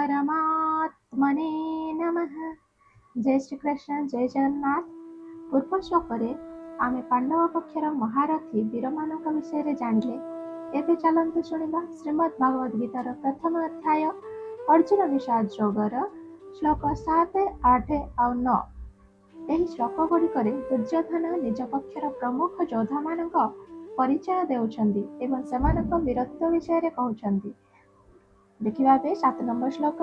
ପରମାତ୍ମନେ ନମଃ। ଜୟ ଶ୍ରୀକୃଷ୍ଣ, ଜୟ ଜଗନ୍ନାଥ। ପୂର୍ବ ଶ୍ଲୋକରେ ଆମେ ପାଣ୍ଡବ ପକ୍ଷର ମହାରଥୀ ବୀରମାନଙ୍କ ବିଷୟରେ ଜାଣିଲେ। ଏବେ ଚାଲନ୍ତୁ ଶୁଣିବା ଶ୍ରୀମଦ୍ ଭଗବତ ଗୀତାର ପ୍ରଥମ ଅଧ୍ୟାୟ ଅର୍ଜୁନ ବିଷାଦ ଯୋଗର ଶ୍ଲୋକ 7, 8 ଆଉ 9। ଏହି ଶ୍ଲୋକ ଗୁଡ଼ିକରେ ଦୁର୍ଯ୍ୟୋଧନ ନିଜ ପକ୍ଷର ପ୍ରମୁଖ ଯୋଦ୍ଧାମାନଙ୍କ ପରିଚୟ ଦେଉଛନ୍ତି ଏବଂ ସେମାନଙ୍କ ବୀରତ୍ୱ ବିଷୟରେ କହୁଛନ୍ତି। ଦେଖିବା ଏବେ 7 ନମ୍ବର ଶ୍ଲୋକ।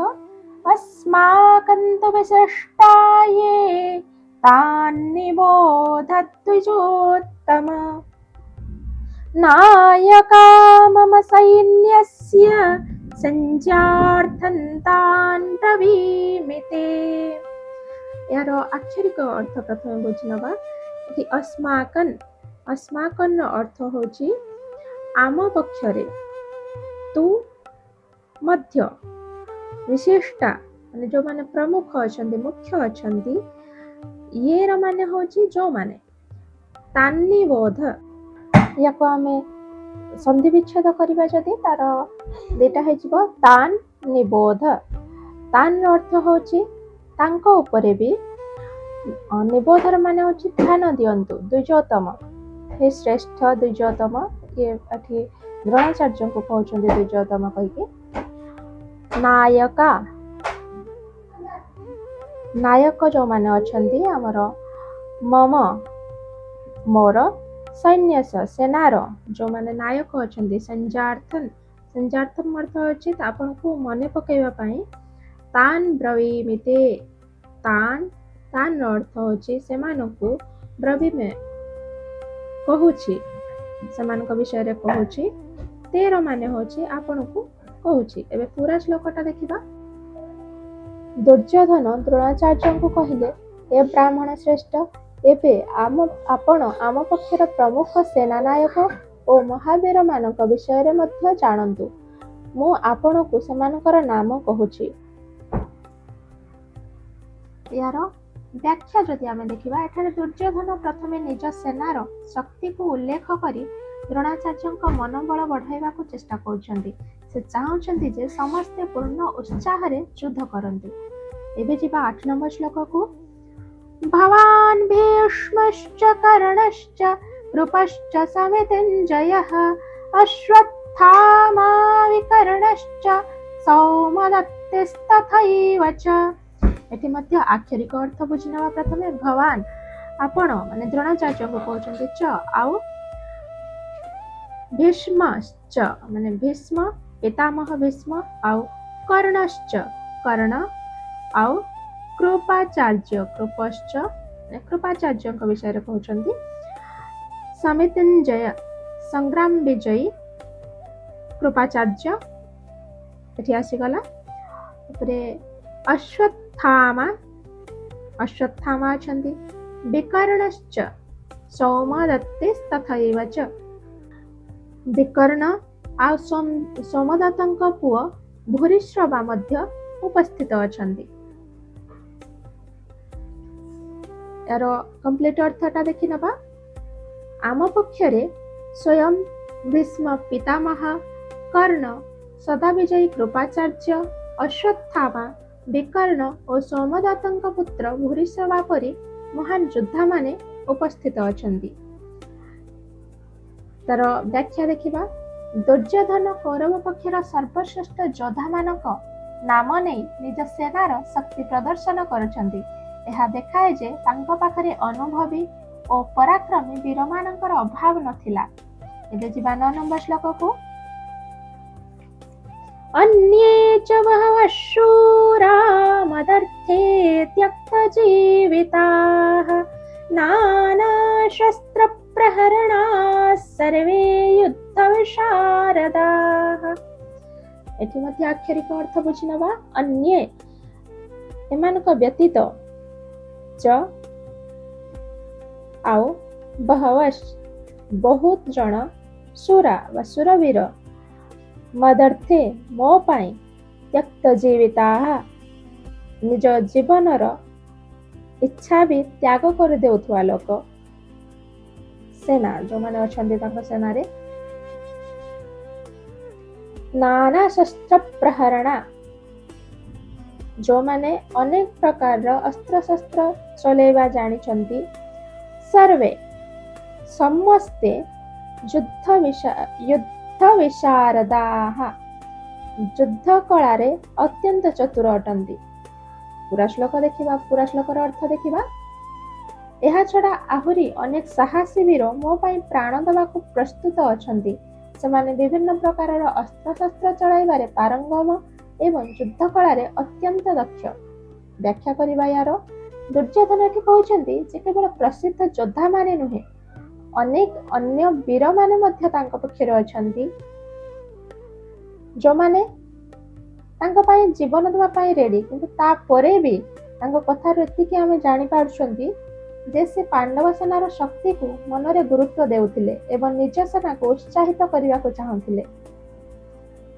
अस्माकं तु विशिष्टा ये तान् निबोध द्विजोत्तम, नायका मम सैन्यस्य संज्ञार्थं तान् ବ୍ରବୀମି ते। ଏହାର ଆକ୍ଷରିକ ଅର୍ଥ ପ୍ରଥମେ ବୁଝିନେବା। ଏଠି ଅସ୍ମାକନ୍, ଅସ୍ମାକନ୍ର ଅର୍ଥ ହେଉଛି ଆମ ପକ୍ଷରେ, ତୁ ମଧ୍ୟ, ବିଶିଷ୍ଟା ମାନେ ଯେଉଁମାନେ ପ୍ରମୁଖ ଅଛନ୍ତି, ମୁଖ୍ୟ ଅଛନ୍ତି, ଇଏର ମାନେ ହେଉଛି ଯେଉଁମାନେ, ତାନ୍ନିବୋଧ। ୟାକୁ ଆମେ ସନ୍ଧି ବିଚ୍ଛେଦ କରିବା ଯଦି, ତାର ଦିଟା ହେଇଯିବ ତାନ୍ ନିବୋଧ। ତାନ୍ର ଅର୍ଥ ହେଉଛି ତାଙ୍କ ଉପରେ ବି, ନିବୋଧର ମାନେ ହେଉଛି ଧ୍ୟାନ ଦିଅନ୍ତୁ, ଦ୍ୱିଜୋତ୍ତମ, ହେ ଶ୍ରେଷ୍ଠ ଦ୍ୱିଜୋତ୍ତମ। ଇଏ ଏଠି ଦ୍ରୋଣାଚାର୍ଯ୍ୟଙ୍କୁ କହୁଛନ୍ତି ଦ୍ୱିଜୋତ୍ତମ କହିକି। ନାୟକା, ନାୟକ ଯେଉଁମାନେ ଅଛନ୍ତି ଆମର, ମମ ମୋର, ସୈନ୍ୟସ ସେନାର ଯେଉଁମାନେ ନାୟକ ଅଛନ୍ତି, ସଂଜ୍ଞାର୍ଥନ, ସଂଜ୍ଞାର୍ଥନ ଅର୍ଥ ଅଛି ଆପଣଙ୍କୁ ମନେ ପକାଇବା ପାଇଁ, ତାନ୍ ବ୍ରବୀମି ତେ, ତାନ୍, ତାନ୍ର ଅର୍ଥ ହେଉଛି ସେମାନଙ୍କୁ, ବ୍ରବୀମେ କହୁଛି, ସେମାନଙ୍କ ବିଷୟରେ କହୁଛି, ତେର ମାନେ ହେଉଛି ଆପଣଙ୍କୁ କହୁଛି। ଏବେ ପୁରା ଶ୍ଲୋକଟା ଦେଖିବା। ଦୁର୍ଯ୍ୟୋଧନ ଦ୍ରୋଣାଚାର୍ଯ୍ୟଙ୍କୁ କହିଲେ, ହେ ବ୍ରାହ୍ମଣ ଶ୍ରେଷ୍ଠ, ଏବେ ଆମ ଆପଣ ଆମ ପକ୍ଷର ପ୍ରମୁଖ ସେନାନାୟକ ଓ ମହାବୀରମାନଙ୍କ ବିଷୟରେ ମଧ୍ୟ ଜାଣନ୍ତୁ। ମୁଁ ଆପଣଙ୍କୁ ସେମାନଙ୍କର ନାମ କହୁଛି। ଏହାର ବ୍ୟାଖ୍ୟା ଯଦି ଆମେ ଦେଖିବା, ଏଠାରେ ଦୁର୍ଯ୍ୟୋଧନ ପ୍ରଥମେ ନିଜ ସେନାର ଶକ୍ତିକୁ ଉଲ୍ଲେଖ କରି ଦ୍ରୋଣାଚାର୍ଯ୍ୟଙ୍କ ମନୋବଳ ବଢ଼ାଇବାକୁ ଚେଷ୍ଟା କରୁଛନ୍ତି। ସେ ଚାହୁଁଛନ୍ତି ଯେ ସମସ୍ତେ ପୂର୍ଣ୍ଣ ଉତ୍ସାହରେ ଯୁଦ୍ଧ କରନ୍ତୁ। ଏବେ ଯିବା 8 ନମ୍ବର ଶ୍ଲୋକକୁ। भवान् भीष्मश्च कर्णश्च कृपश्च समितिञ्जयः अश्वत्थामा विकर्णश्च सौमदत्तिस्तथैव च। ଏଠି ମଧ୍ୟ ଆକ୍ଷରିକ ଅର୍ଥ ବୁଝିନେବା ପ୍ରଥମେ। ଭବାନ ଆପଣ, ମାନେ ଦ୍ରୋଣାଚାର୍ଯ୍ୟଙ୍କୁ କହୁଛନ୍ତି, ଚ ଆଉ, ଭୀଷ୍ମଶ୍ଚ ମାନେ ଭୀଷ୍ମ, ପିତାମହ ଭୀଷ୍ମ, ଆଉ କର୍ଣ୍ଣଶ୍ଚ କର୍ଣ୍ଣ, ଆଉ କୃପାଚାର୍ଯ୍ୟ, କୃପଶ୍ଚ ମାନେ କୃପାଚାର୍ଯ୍ୟଙ୍କ ବିଷୟରେ କହୁଛନ୍ତି, ସମିତିଞ୍ଜୟ ସଂଗ୍ରାମ ବିଜୟୀ କୃପାଚାର୍ଯ୍ୟ ଏଠି ଆସିଗଲା। ତାପରେ ଅଶ୍ୱତ୍ଥାମା, ଅଶ୍ୱତ୍ଥାମା ଅଛନ୍ତି, ବିକର୍ଣ୍ଣଶ୍ଚ ସୌମଦତ୍ତିସ୍ତଥୈବ ଚ, ବିକର୍ଣ୍ଣ ଆଉ ସୋମଦତ୍ତଙ୍କ ପୁଅ ଭୂରିଶ୍ରବା ମଧ୍ୟ ଉପସ୍ଥିତ ଅଛନ୍ତି। ଏହାର କମ୍ପ୍ଲିଟ ଅର୍ଥଟା ଦେଖିନେବା। ଆମ ପକ୍ଷରେ ସ୍ୱୟଂ ଭୀଷ୍ମ ପିତାମହ, କର୍ଣ୍ଣ, ସଦାବିଜୟୀ କୃପାଚାର୍ଯ୍ୟ, ଅଶ୍ୱତ୍ଥାମା, ବିକର୍ଣ୍ଣ ଓ ସୋମଦତ୍ତଙ୍କ ପୁତ୍ର ଭୂରିଶ୍ରବା ପରି ମହାନ ଯୋଦ୍ଧାମାନେ ଉପସ୍ଥିତ ଅଛନ୍ତି। ତାର ବ୍ୟାଖ୍ୟା ଦେଖିବା। ଦୁର୍ଯ୍ୟୋଧନ କୌରବ ପକ୍ଷର ସର୍ବଶ୍ରେଷ୍ଠ ଯୋଦ୍ଧାମାନଙ୍କ ନାମ ନେଇ ନିଜ ସେନାର ଶକ୍ତି ପ୍ରଦର୍ଶନ କରୁଛନ୍ତି। ଏହା ଦେଖାଏ ଯେ ତାଙ୍କ ପାଖରେ ଅନୁଭବୀ ଓ ପରାକ୍ରମୀ ବୀରମାନଙ୍କର ଅଭାବ ନଥିଲା। ଏବେ ଯିବା 9 ନମ୍ବର ଶ୍ଲୋକକୁ। अन्ये च बहवः शूरा मदर्थे त्यक्तजीविताः नानाशस्त्रप्रहरणाः सर्वे युद्धविशारदाः। ଏଠି ମଧ୍ୟ ଆକ୍ଷରିକ ଅର୍ଥ ବୁଝିନେବା। ଅନ୍ୟେ ଏମାନଙ୍କ ବ୍ୟତୀତ, ଚ ଆଉ, ବହବସ୍ ବହୁତ ଜଣ, ସୁରା ବା ସୁରବୀର, ମଦର୍ଥେ ମୋ ପାଇଁ, ତ୍ୟକ୍ତ ଜୀବିତାଃ ନିଜ ଜୀବନର ଇଚ୍ଛା ବି ତ୍ୟାଗ କରିଦେଉଥିବା ଲୋକ, ସେନା ଯେଉଁମାନେ ଅଛନ୍ତି ତାଙ୍କ ସେନାରେ, ନାନା ଶସ୍ତ୍ର ପ୍ରହରଣା ଯେଉଁମାନେ ଅନେକ ପ୍ରକାରର ଅସ୍ତ୍ରଶସ୍ତ୍ର ଚଲେଇବା ଜାଣିଛନ୍ତି, ସର୍ବେ, ସମସ୍ତେ, ଯୁଦ୍ଧ ବିଶାରଦାଃ, ଯୁଦ୍ଧ କଳାରେ ଅତ୍ୟନ୍ତ ଚତୁର ଅଟନ୍ତି। ପୁରା ଶ୍ଲୋକ ଦେଖିବା, ପୁରା ଶ୍ଲୋକର ଅର୍ଥ ଦେଖିବା। ଏହା ଛଡ଼ା ଆହୁରି ଅନେକ ସାହସୀ ବୀର ମୋ ପାଇଁ ପ୍ରାଣ ଦେବାକୁ ପ୍ରସ୍ତୁତ ଅଛନ୍ତି। ସେମାନେ ବିଭିନ୍ନ ପ୍ରକାରର ଅସ୍ତ୍ରଶସ୍ତ୍ର ଚଳାଇବାରେ ପାରଙ୍ଗମ ଏବଂ ଯୁଦ୍ଧ କଳାରେ ଅତ୍ୟନ୍ତ ଦକ୍ଷ। ବ୍ୟାଖ୍ୟା କରିବା ୟାର। ଦୁର୍ଯ୍ୟୋଧନ ଏଠି କହୁଛନ୍ତି ଯେ କେବଳ ପ୍ରସିଦ୍ଧ ଯୋଦ୍ଧାମାନେ ନୁହେଁ, ଅନେକ ଅନ୍ୟ ବୀରମାନେ ମଧ୍ୟ ତାଙ୍କ ପକ୍ଷରେ ଅଛନ୍ତି, ଯେଉଁମାନେ ତାଙ୍କ ପାଇଁ ଜୀବନ ଦେବା ପାଇଁ ରେଡି। କିନ୍ତୁ ତାପରେ ବି ତାଙ୍କ କଥାରୁ ଏତିକି ଆମେ ଜାଣିପାରୁଛନ୍ତି ଯେ ସେ ପାଣ୍ଡବ ସେନାର ଶକ୍ତିକୁ ମନରେ ଗୁରୁତ୍ୱ ଦେଉଥିଲେ ଏବଂ ନିଜ ସେନାକୁ ଉତ୍ସାହିତ କରିବାକୁ ଚାହୁଁଥିଲେ।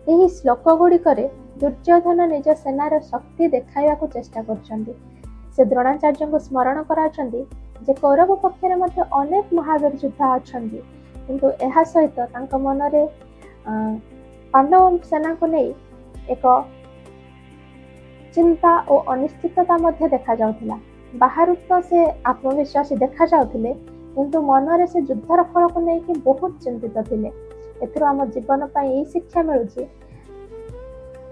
ଏହି ଶ୍ଲୋକ ଗୁଡ଼ିକରେ ଦୁର୍ଯ୍ୟୋଧନ ନିଜ ସେନାର ଶକ୍ତି ଦେଖାଇବାକୁ ଚେଷ୍ଟା କରୁଛନ୍ତି। ସେ ଦ୍ରୋଣାଚାର୍ଯ୍ୟଙ୍କୁ ସ୍ମରଣ କରାଉଛନ୍ତି ଯେ କୌରବ ପକ୍ଷରେ ମଧ୍ୟ ଅନେକ ମହାବୀର ଯୋଦ୍ଧା ଅଛନ୍ତି। କିନ୍ତୁ ଏହା ସହିତ ତାଙ୍କ ମନରେ ପାଣ୍ଡବ ସେନାକୁ ନେଇ ଏକ ଚିନ୍ତା ଓ ଅନିଶ୍ଚିତତା ମଧ୍ୟ ଦେଖାଯାଉଥିଲା। ବାହାରୁ ତ ସେ ଆତ୍ମବିଶ୍ୱାସୀ ଦେଖାଯାଉଥିଲେ, କିନ୍ତୁ ମନରେ ସେ ଯୁଦ୍ଧର ଫଳକୁ ନେଇକି ବହୁତ ଚିନ୍ତିତ ଥିଲେ। ଏଥିରୁ ଆମ ଜୀବନ ପାଇଁ ଏଇ ଶିକ୍ଷା ମିଳୁଛି,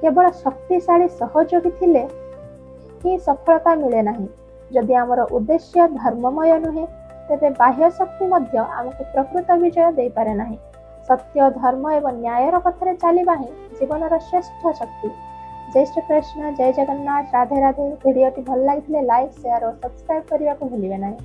କେବଳ ଶକ୍ତିଶାଳୀ ସହଯୋଗୀ ଥିଲେ ହିଁ ସଫଳତା ମିଳେ ନାହିଁ। ଯଦି ଆମର ଉଦ୍ଦେଶ୍ୟ ଧର୍ମମୟ ନୁହେଁ, ତେବେ ବାହ୍ୟ ଶକ୍ତି ମଧ୍ୟ ଆମକୁ ପ୍ରକୃତ ବିଜୟ ଦେଇପାରେ ନାହିଁ। ସତ୍ୟ, ଧର୍ମ ଏବଂ ନ୍ୟାୟର ପଥରେ ଚାଲିବା ହିଁ ଜୀବନର ଶ୍ରେଷ୍ଠ ଶକ୍ତି। ଜୟ ଶ୍ରୀକୃଷ୍ଣ, ଜୟ ଜଗନ୍ନାଥ, ରାଧେ ରାଧେ। ଭିଡ଼ିଓଟି ଭଲ ଲାଗିଥିଲେ ଲାଇକ୍, ସେୟାର ଓ ସବସ୍କ୍ରାଇବ୍ କରିବାକୁ ଭୁଲିବେ ନାହିଁ।